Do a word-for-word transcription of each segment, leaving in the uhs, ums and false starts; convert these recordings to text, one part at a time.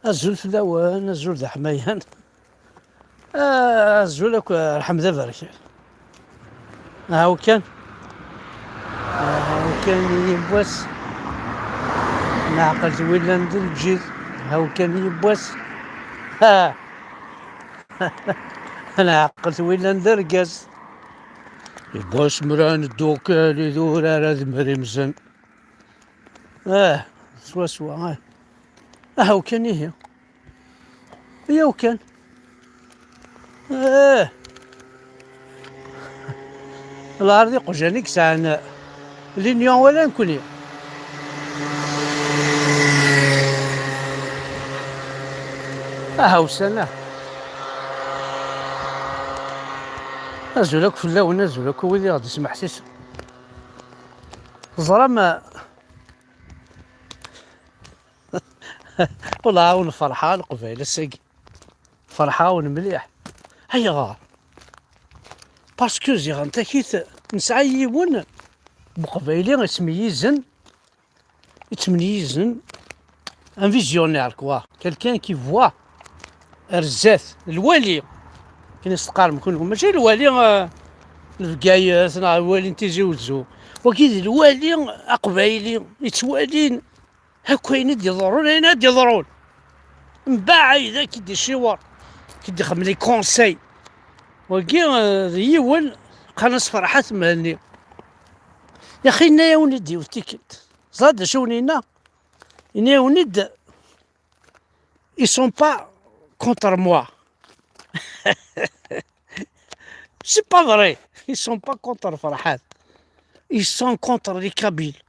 Azul fell-awen, azul d aḥmayan. Ah, azul akk, rḥem d aberkan. Ahaw kan. Ahaw kan yiwwas. Neɛqel-t wi llan d lǧid. Ahaw kan yiwwas. Ha! Neɛqel-t wi llan d argaz. Yiwwas mra neddukel i d urar ad mrimzen. Ah, swaswa, ah. Ahaw kan ihi. Yaw kan. Eh. Lɛerḍ iqjan i yesɛan l'union wala nekkni. Ahaw sana. Azul akk fell-awen, azul akk wid i ɣ-d-ismeḥsisen. Teẓram, Wellah, awen ferḥeɣ a Leqbayel ass-agi. Ferḥeɣ-awen mliḥ. Ayɣer? Parce que ziɣen takit nesɛa yiwen n Uqbayli yettmeyyizen, yettmeyyizen, un visionnaire, quoi. Quelqu'un qui voit ar zdat, lwali. Akken i s-teqqarem kunwi, mačči lwali, eh, n Bgayet neɣ lwali n Tizi Wezzu. Wagi d lwali aqbayli, yettwalin akk ayen i d-iḍerrun, ayen ad d-iḍerrun. Mbaɛid ad k-id-iciwer, ad k-id-ixdem les conseils. Wagi, eh, d yiwen, qqaren-as Ferḥat Mhenni. Yaxi, yenna-yawen-id yiwet tikkelt. Ẓer d acu i wen-yenna? Yenna-yawen-id, ils sont pas contre moi. C'est pas vrai. Ils sont pas contre Ferḥat. Ils sont contre les Kabyles.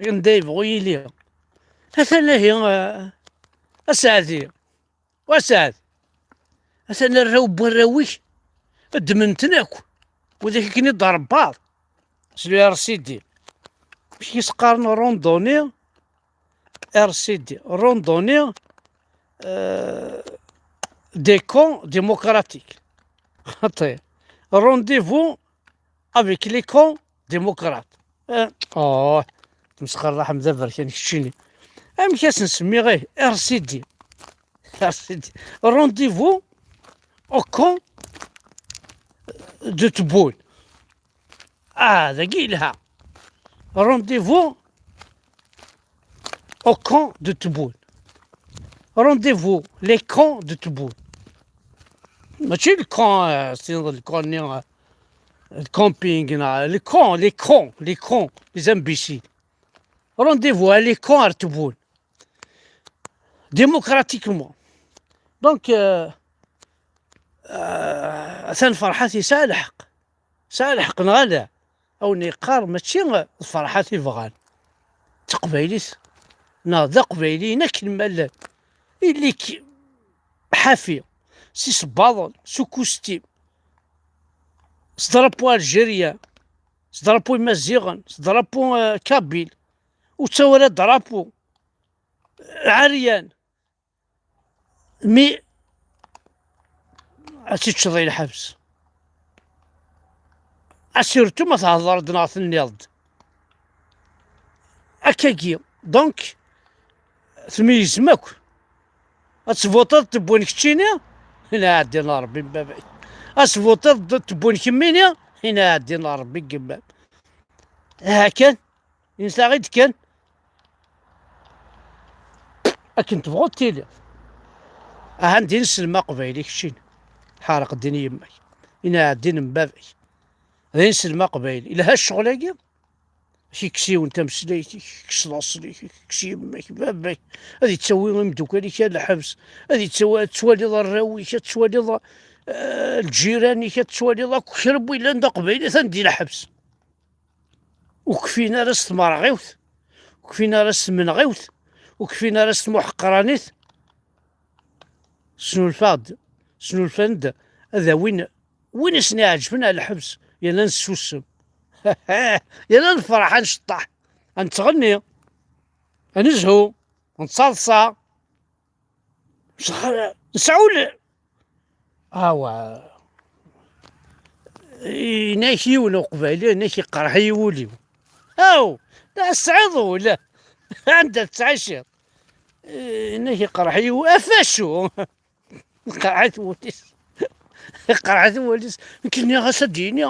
Anda yebɣu yili. Atan ahi, eh, Aseɛdi. Waseɛd. Atan arraw n warraw-ik. Ddmen-ten akk. Widak akken i d-trebbaḍ. S le R C D. Amek i s-qqaren randonnée? R C D, randonnée, euh, des camps démocratiques. Xaṭi. Rendez-vous avec les camps démocrates. Euh, oh, temsexreḍ a Ḥmed Aberkan keččini. Amek ad s-nsemmi, eh, R C D. R C D. Rendez-vous au camp de Tebboune. Ah, dagi yelha. Rendez-vous au camp de Tebboune. Rendez-vous, les camps de Tebboune. Mačči le camp, euh, c'est le camp, euh, le camping, non, le camp, les camps, les camps, les imbéciles. Rendez-vous à les camps à Tebboune. Démocratiquement. Donc, euh, euh, atan Ferḥat yesɛa lḥeqq. Sɛa lḥeqq neɣ ala? A wen-yeqqar mačči d Ferḥat i bɣan. D taqbaylit, neɣ d aqbayliyen akken ma llan. Ili-k ḥafi, s isebbaḍen, s ukustim, s drapeau algérien, s drapeau imaziɣen, s drapeau, euh, kabyle, ur ttawi ara drapeau, euh, ɛeryan. Mi ad tt-teččeḍ i lḥebs. Asirtu ma thedreḍ-d neɣ tenniḍ-d. Akkagi. Donc, tmeyyzem akk. Ad tvuṭiḍ Tebboune keččini, inɛa ddin n Ṛebbi n baba-k. Ad tvuṭiḍ Tebboune kemmini, inɛa ddin n Ṛebbi n yemma-m. Aha kan. Insa-ɣ-id kan. Akken tebɣuḍ tiliḍ. Ahan d ineslem aqbayli keččin. Ḥareq ddin yemma-k. Inɛa ddin n baba-k. D ineslem aqbayli. Ilha ccɣel-agi. Ad k-ikkes yiwen tameslayt-ik, ikkes laṣel-ik, ikkes yemma-k, baba-k. Ad ittawi imeddukal-ik ar lḥebs. Ad ittawi, ad twaliḍ arraw-ik, ad twaliḍ, eh, lǧiran-ik, ad twaliḍ akk kra n win yellan d aqbayli, atan di lḥebs. Ur kfin ara s tmerɣiwt, ur kfin ara s tmenɣiwt, ur kfin ara s tmuḥeqranit. Snulfaɣ-d, snulfan-d ad awin win i sen-iɛeǧben ar lḥebs, yerna nessusem. Yerna nefreḥ, ad nceṭṭeḥ, ad nettɣenni, ad nezhu, ad nettaḍsa. Nesɛul. Awa. Inak yiwen uqbayli, inak iqerḥ-iyi wul-iw. Aw, tesɛiḍ ul. Anda tettɛiciḍ? Eh, yenna-k iqerḥ-iyi ɣef acu? Iqerḥ-it wul-is. Iqerḥ-it wul-is. Nekk nniɣ-as ad d-yini,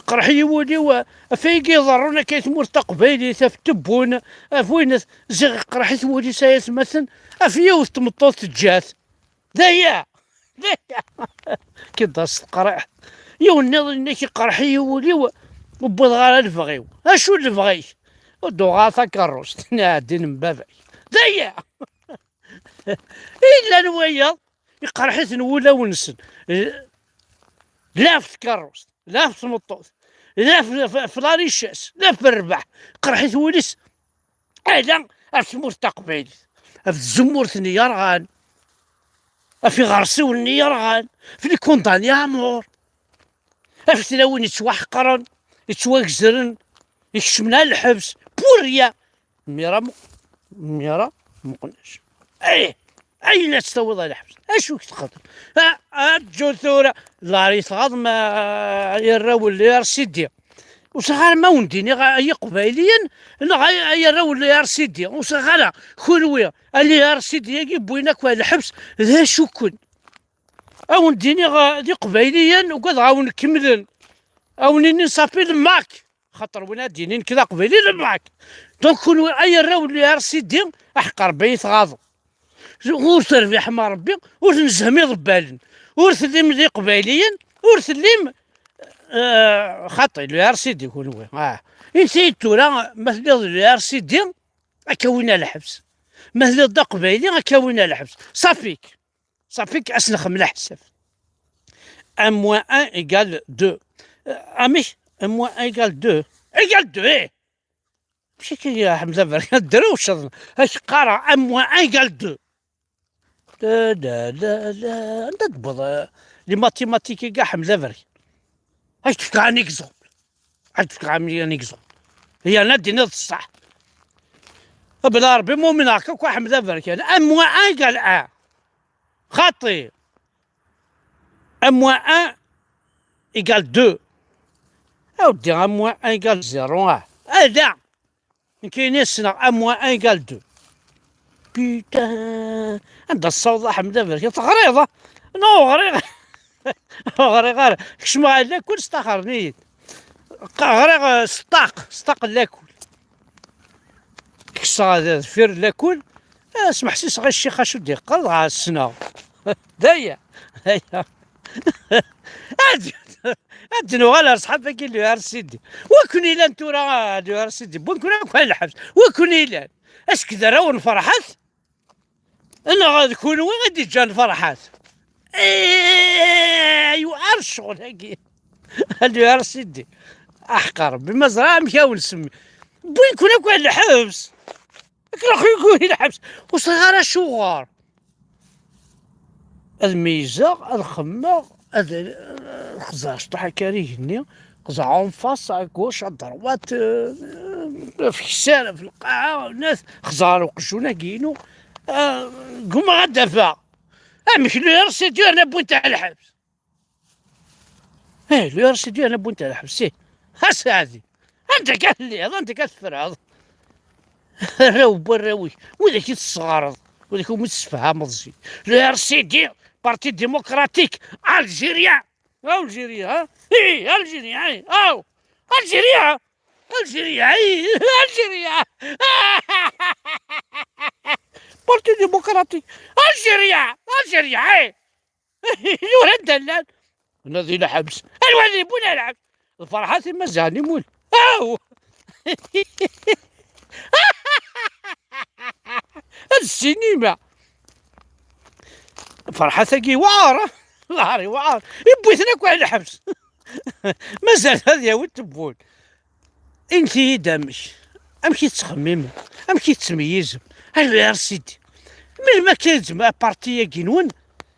iqerḥ-iyi wul-iw ɣef wigi iḍerrun akka i tmurt taqbaylit, ɣef Tebbun, ɣef winat, ziɣ iqerḥ-it wul-is ay atmaten, ɣef yiwet tmeṭṭut teǧǧa-t. D aya! D aya! Kid-as teqreḥ. Yiwen nniḍen yenna-k iqerḥ-iyi wul-iw, ur wwiḍeɣ ara lebɣi-w. Acu lebɣi-k? Ur d-uɣeɣ takerrust, nniɣ din n baba-k. D aya! I llan wayeḍ, iqerḥ-iten wulawen-nsen. La ɣef tkerrust, la ɣef tmeṭṭut, la ɣef, ɣef, ɣef la richesse, la ɣef rrbeḥ, iqerḥ-it wul-is. Ala ɣef tmurt taqbaylit, ɣef tzemmurt-nni yerɣan, ɣef iɣersiwen-nni yerɣan, ɣef les condamnés à mort, ɣef tlawin yettwaḥeqren, yettwagezren, ikecmen ar lḥebs, pour rien. Mira mu-, Mira Meqnac. Eh, ayen ad tt-tawiḍ ɣer lḥebs. Acu k-txaḍ? Ah, aǧǧu tura. Lari tɣaḍ ma yerra wulli ar sidi. Ur s-ɣar ma wen-d-iniɣ ay Iqbayliyen, neɣ ay, ay arraw n l'A R C D. Ur s-ɣar ara. Kunwi, a l'A R C D-agi wwin akk ɣer lḥebs, d acu-ken? A wen-d-iniɣ, ah, d Iqbayliyen, ugadeɣ a wen-kemmlen. A wen-inin safi le mac. Xaṭer win ad d-yinin nekk d Aqbayli, le mac. Donc, kunwi, ay arraw n l'A R C D, aḥeqq Rebbi i tɣaḍem. Ur terbiḥem a Rebbi, ur tnezzhem iḍebbalen. Ur tellim d Iqbayliyen, ur tellim, eh, xaṭi, l'A R C D kunwi. Ah. Inti tura, ma telliḍ d l'A R C D, ad k-awin ar lḥebs. Ma telliḍ d Aqbayli, ad k-awin ar lḥebs. Safik. Safik, ad s-nexdem leḥsab. Un moins un égale deux. Euh, amek? Un moins un égale deux. Égale deux, eh! Mačči akka, a Ḥmed Aberkan, drewceḍ. Ad k-qqareɣ un moins un égale deux. La, la, la, la. Anda d-tewweḍ, eh, les mathématiques-agi a Ḥmed Aberkan? Ad k-d-fkeɣ un exemple. Ad k-d-fkeɣ un exemple. Yerna ad d-tiniḍ ṣṣeḥ. Bla Rebbi, mumineɣ-k akk a Ḥmed Aberkan. Un moins un égale un. Xaṭi. Un moins un égale deux. A weddi, un moins un égale zéro, ah. Ala! Nekk ayen i ssneɣ, un moins un égale deux. Putain! Anda tessawḍeḍ a Ḥmed Aberkan? Teɣriḍ, ah? Non, ur ɣriɣ. Ur ɣriɣ ara. Kecmeɣ ɣer lakul, staxren-iyi-d. Ɣriɣ, eh, s ṭṭaq, s ṭṭaq n lakul. Kkseɣ deffir lakul, eh, smeḥsiseɣ i ccix acu d-yeqqar, dɣa ssneɣ. D aya, d aya. Ad, ad nuɣal ar ṣṣḥab-agi n l'U R C D. Wi ken-ilan tura, ah, l'U R C D? Wwin-ken akk ar lḥebs. Wi ken-ilan? Asked arraw n Ferḥat? Neɣ d kunwi i d-iǧǧan Ferḥat? Eh, yuɛer ccɣel-agi. L'U R C D. Aḥeqq Rebbi, ma ẓriɣ amek a wen-semmi. Wwin-ken akk ar lḥebs. Akken akk i lḥebs. Ur ẓriɣ ara acuɣer. Ad meyyzeɣ, ad xemmeɣ, ad, eh, xẓer cṭuḥ akka ar igenni, xẓer en face, à gauche, à droite, eh, ɣef ksar, ɣef lqaɛa, nas, xẓer uqjun-agi-inu, eh, ggumaɣ ad d-afeɣ. Amek l'U R C D yerna wwin-t ar lḥebs? Eh, l'U R C D yerna wwin-t ar lḥebs, ih. A Saɛdi, anda akka telliḍ, anda akka teffreḍ? Arraw n warraw-ik, widak i tesseɣreḍ, widak umi tessefhameḍ zik. L'U R C D, Parti Démocratique Algérien. Algérien, hein? Ih, Algérien, ih, aw! Algérien! Algérien, ih, Algérien! Parti Démocratique Algérien! Algérien, ih! Yura-d allal. Nadi lḥebs. Anwa ad yewwin lḥebs? D Ferḥat i mazal imul. Aw! D ssinima. Ferḥat-agi yewɛer. Lɛar yewɛer. Yewwi-ten akk ar lḥebs. Mazal ad yawi tewwul. Init-iyi-d amek, amek i tettxemmimem, amek i tettmeyyizem, a l'U R C D? Melmi akka i tezmer aparti-agi-nwen,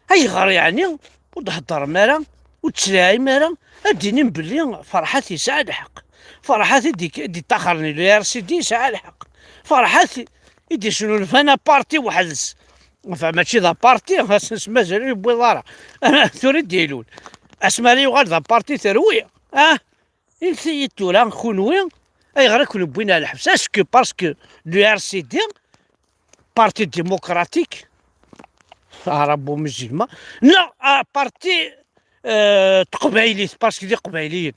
ayɣer yeɛni ur d-heddrem ara, ur d-tesliɛim ara, ad d-inim belli Ferḥat yesɛa lḥeqq? Ferḥat i d-, i d-iṭaxren i l'U R C D yesɛa lḥeqq. Ferḥat i d-isnulfan aparti weḥd-s. Enfin, mačči d aparti, ass-nnes mazal ur yewwiḍ ara. Tura i d-ilul. Asmi ara yuɣal d aparti terwi, ah? Init-iyi-d tura, kunwi, ayɣer i ken-wwin ar lḥebs? Est-ce que parce que l'U R C D, Parti Démocratique Arabo-Musulman, neɣ ah, Parti eh, Teqbaylit, parce que d Iqbayliyen.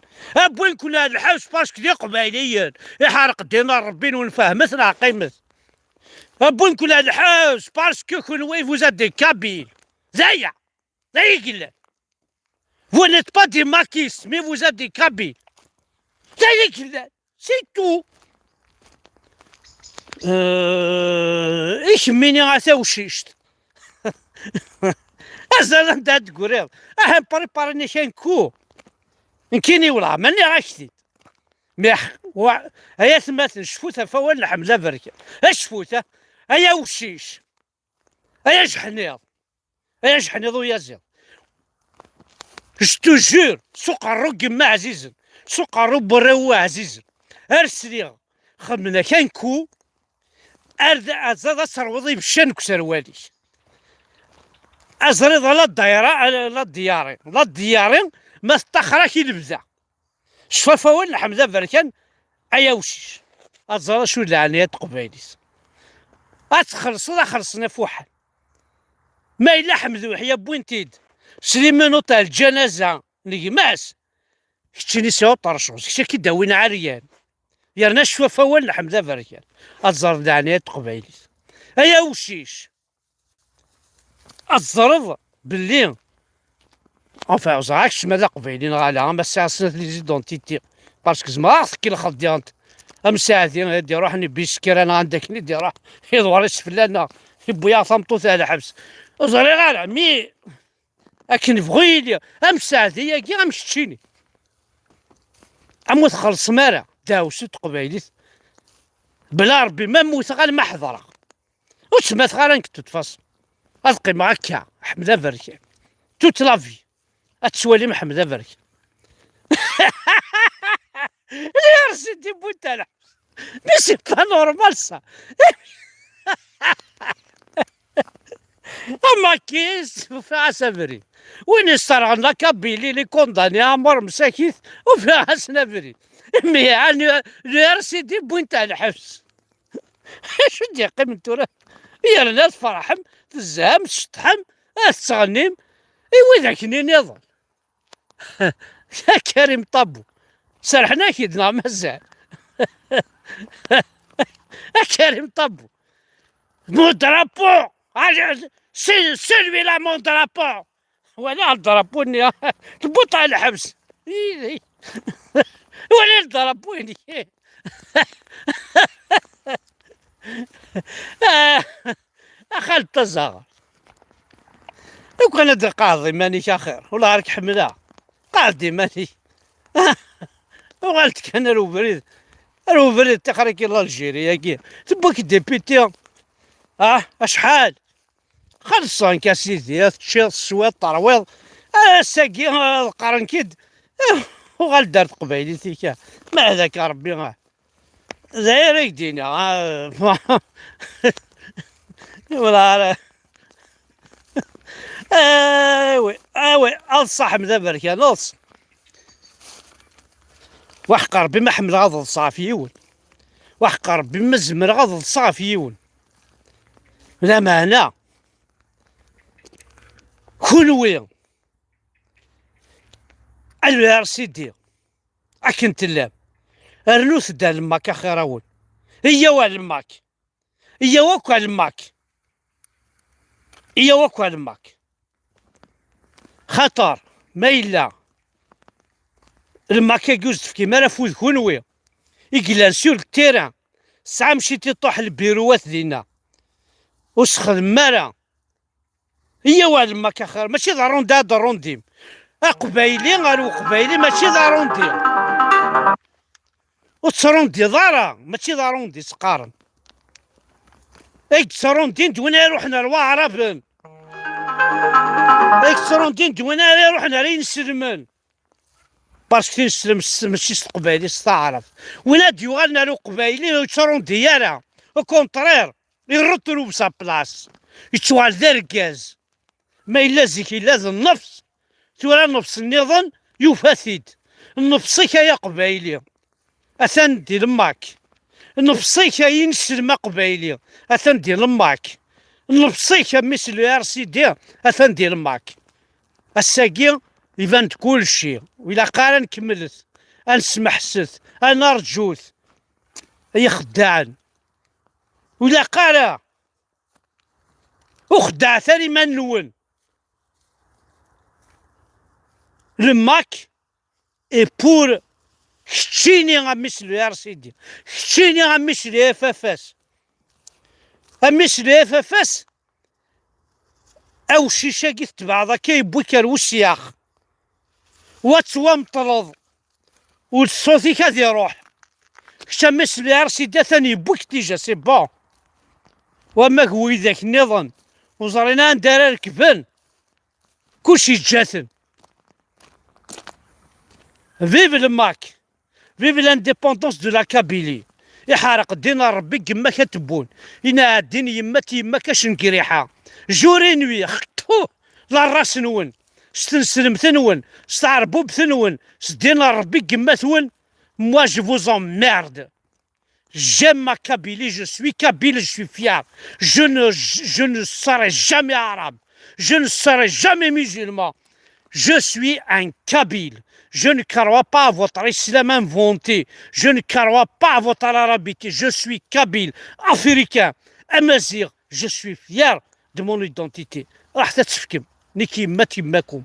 Wwin-ken ar lḥebs parce que d Iqbayliyen. Iḥerq ddin n Ṛebbi-nwen, fehmet neɣ qqimet. Wwin-ken ar lḥebs parce que kenwi vous êtes des Kabyles. D aya, d aya i yellan. Vous n'êtes pas des maquistes, mais vous êtes des Kabyles. D aya i yellan. C'est tout. Euh, i kemmini a tawcict. Azal anda ad d-tegriḍ. Ahem, préparer-nni kan ku. Nekkini wala, ma nniɣ-ak-t-id. Miḥ, wa, ay atmaten, cfut ɣef wawal n Ḥmed Aberkan. Acfut, a, ay awcic. Ay ajeḥniḍ. Ay ajeḥniḍ uyaziḍ. Je te jure, s uqerru n yemma ɛzizen, s uqerru n warraw ɛzizen. Ar sliɣ, xemmen-ak anku, ar d-, aẓad ad terwuḍ ibeccan deg userwal-ik. Aẓriḍ a la ddayra, a la ddiyari, la ddiyari, ma teṭṭaxer-ak i lebda. Cfaf awal n Ḥmed Aberkan, ay awcic. Ad tẓer acu d leɛnaya n teqbaylit. Ad txellṣeḍ, ad xellṣen afuḥan. Ma yella Ḥmed Uḥya wwin-t-id s les menottes ar lǧanaza n gma-s, keččini sɛu ṭercuz, kečč ad k-id-awin ɛeryan. Yerna cfaf awal n Ḥmed Aberkan. Ad tẓer leɛnaya n teqbaylit. Ay awcic. Ad teẓreḍ belli, enfin, ur ẓriɣ kečč ma d aqbayli neɣ ala, ama sɛiɣ snat les identités. Parce que zemreɣ ad ɣ-tkelxeḍ diɣen. Am Saɛdi, i d-iruḥen i Biskra neɣ anda akken i d-iruḥ, iḍwer iseflan-a, yewwi-yaɣ tameṭṭut ar lḥebs. Ur ẓriɣ ara, mi akken bɣu yili, am Saɛdi-agi, am keččini. Am ur txellṣem ara, ddeɛwessu n teqbaylit. Bla Ṛebbi, ma mmuteɣ, alma ḥeḍreɣ. Ur ttmateɣ ara nekk de toute façon. Ad qqimeɣ akka, Ḥmed Aberkan. Toute la vie. Ad tettwalim Ḥmed Aberkan. L'université n Bunt Ɛelḥebs. Mais c'est pas normal ça. Amakis, ufiɣ-as abrid. Win yesserɣen la Kabylie, les condamnés à mort msakit, ufiɣ-asen abrid. Mais l'université n Bunt Ɛelḥebs. Acu d-yeqqimen tura? Yerna tferḥem, tezham, tceṭṭḥem, ad tettɣennim i widak-nni nniḍen. A Karim Ṭabbu, serḥen-ak-id neɣ mazal? A Karim Ṭabbu, mon drapeau! Allez, c'est celui-là mon drapeau! Wala drapeau-nni, tewwiḍ ɣer lḥebs. Wala drapeau-nni. Ah, a Xaled Tazaɣert. Lukan ad d-tqaɛdeḍ iman-ik axir, wala ɣer-k ḥemmleɣ. Qeɛɛed iman-ik. Uɣal-d kan ar ubrid. Ar ubrid, tixer-ik i l'Algérie-agi. Tewwi-k député. Ah, acḥal? Xellṣen-k a sidi, ad teččiḍ, teswiḍ, terwiḍ. Ass-agi, ah, ḍeqqren-k-id. Ah, uɣal-d ar teqbaylit-ik. Ma hdak a Ṛebbi, ah. D aya ara k-d-iniɣ, ah, wala ara. Awi, awi, ad ṣaḥem d aberkan, eḍs. Waḥeq Ṛebbi ma ḥemmleɣ ad ḍseɣ ɣef yiwen. Waḥeq Ṛebbi ma zemreɣ ad ḍseɣ ɣef yiwen. Lameɛna, kunwi, a l'U R C D, akken tellam, rnut-d a Lmak axir-awen. Iyyaw a Lmak. Iyyaw akk a Lmak. Iyyaw akk a Lmak. Xaṭer, ma yella Lmak-agi ur s-d-tefkim ara afud kunwi, i yellan sur le terrain, tesɛam citiṭuḥ lbiruwat dinna, ur s-xedmem ara. Iyyaw a Lmak axir, mačči d arundi ad d-arundim. Aqbayli ar uqbayli mačči d arundi. Ur ttrundiḍ ara, mačči d arundi s-qqaren. I yettrundin d win ara iruḥen ar Waɛraben. I yettrundin d win ara iruḥen ar inselmen. Parce que tineslem s-, mačči s teqbaylit, s taɛrabt. Win ad d-yuɣalen ar uqbayli ur yettrundi ara. Au contraire, il retrouve sa place. Yettwaɛl d argaz. Ma yella zik yella d nnefs, tura nnefs nniḍen yufa-t-id. Nnefs-ik ay aqbayli. Atan di Lmak. Nefṣik a ineslem aqbayli, atan di lemmak. Nefṣik a mmi-s n le R C D, atan di lemmak. Ass-agi iban-d kulci. Ur ilaq ara nkemmlet, ad nesmeḥset, ad nerǧut. Ay ixeddaɛen. Ur ilaq ara. Ur xeddɛet ara iman-nwen. Le MAK est pour keččini a mmi-s n le R C D, keččini a mmi-s n le F F S. A mmi-s n le F F S, awcic-agi tetbeɛḍ akka yewwi-k ar usyax. Wa tettwameṭleḍ. Ur d ṣṣut-ik ad iruḥ. Kečč a mmi-s n le R C D atan yewwi-k déjà, c'est bon. Wama g widak nniḍen, ur ẓrin anda ara rekben. Kullec yeǧǧa-ten. Vive le MAK. Vive l'indépendance de la Kabylie. Iḥerq ddin n Ṛebbi n yemma-k ad t-wwun. Inɛa ddin n yemma-k, yemma-k acengriḥa. Jour et nuit, xṭṭu la race-nwen, s tneslemt-nwen, s tɛerbubt-nwen, s ddin n Ṛebbi n yemma-twen. Moi, je vous emmerde. J'aime ma Kabylie, je suis kabyle, je suis fier. Je ne, je ne serai jamais arabe. Je ne serai jamais musulman. Je suis un kabyle. Je ne crois pas à votre islam inventé. Je ne crois pas à votre arabité. Je suis kabyle, africain, amazigh. Je suis fier de mon identité. Raḥet ad tefkem. Nekk yemma-k yemma-kum.